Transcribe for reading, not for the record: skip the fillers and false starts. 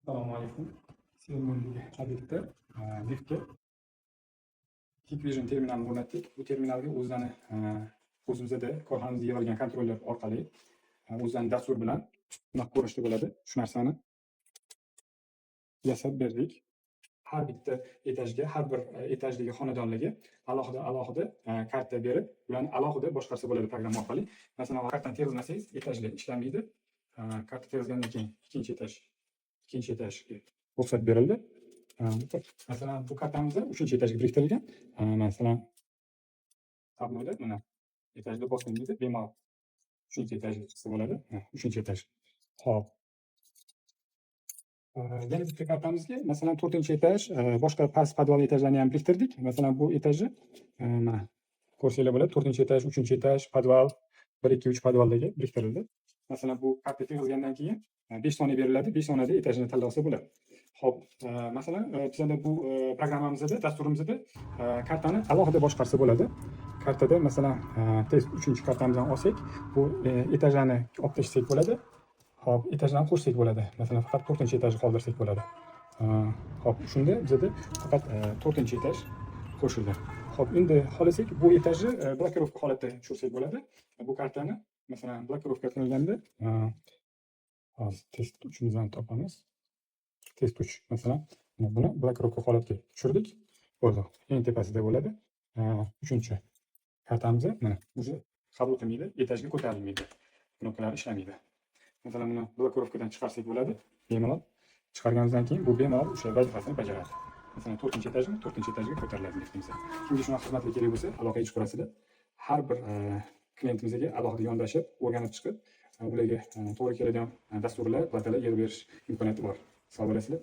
Assalomu alaykum. Sevimli obyektda liftga Hikvision terminalini o'rnatdik. Bu terminalga o'zlari o'zimizda, korxonamizda yig'ilgan kontroller orqali o'zlari dastur bilan bunaqa ko'rinishda bo'ladi. Shu narsani yasab berdik. Har bitta etajga, har bir etajdagi xonadonlarga alohida alohida karta berib, ularni alohida boshqarsa bo'ladi programma orqali. Masalan, kartani tergizmasangiz, etajlar ishlamaydi. Karta tergizgandan keyin ikkinchi etajga ruxsat berildi. Masalan, bu kartamizda uchinchi etajga biriktirilgan. Masalan, tabloda mana etajda bosilmaydi, bemalol uchinchi etajga chiqsa bo'ladi. Mana, uchinchi etaj. Xo'p. Yana bitta kartamizga, masalan, to'rtinchi etaj, boshqa past podval etajlarni ham biriktirdik. Masalan, bu etajni mana ko'rsanglar bo'ladi. To'rtinchi etaj, uchinchi etaj, podval, 1, 2, 3 podvaldagi biriktirildi. Masalan, bu karta tergizgandan keyin 5 soniya beriladi. 5 soniyada etajni tanlasa bo'ladi. Xo'p, masalan, bizada bu programmamizda, dasturimizda kartani alohida boshqarsa bo'ladi. Kartada, masalan, test uchinchi kartamizdan olsak, bu etajlarni olib tashlasak bo'ladi. Xo'p, etajlarni qo'shsak bo'ladi. Masalan, faqat to'rtinchi etajni qoldirsak bo'ladi. Xo'p, shunda bizada faqat to'rtinchi etaj qo'shildi. Xo'p, endi xohlasak, bu etajni blokirovka holatda tushirsak bo'ladi. Bu kartani, masalan, blokirovka qilganda, hozir test uchimizdan topamiz. Test 3, masalan, mana buni blokirovka holatga tushirdik. Bo'ldi. Eng tepasida bo'ladi. Uchinchi kartamiz mana уже qabul qilmaydi, etajga ko'tarilmaydi. Knopkalar ishlamaydi. Masalan, buni blokirovkadan chiqarsak bo'ladi. Bemalol chiqarganimizdan keyin bu bemalol o'sha vazifasini bajaradi. Masalan, to'rtinchi etajmi, to'rtinchi etajga ko'tariladi liftimiz. Kimga shunaqa xizmatlar kerak bo'lsa, aloqaga chiqarasizlar. Har bir klientimizga alohida yondashib, o'rganib chiqib, ularga to'g'ri keladigan dasturlar, platalar yig'ib berish imkoniyati bor. Sog' bo'lasizlar.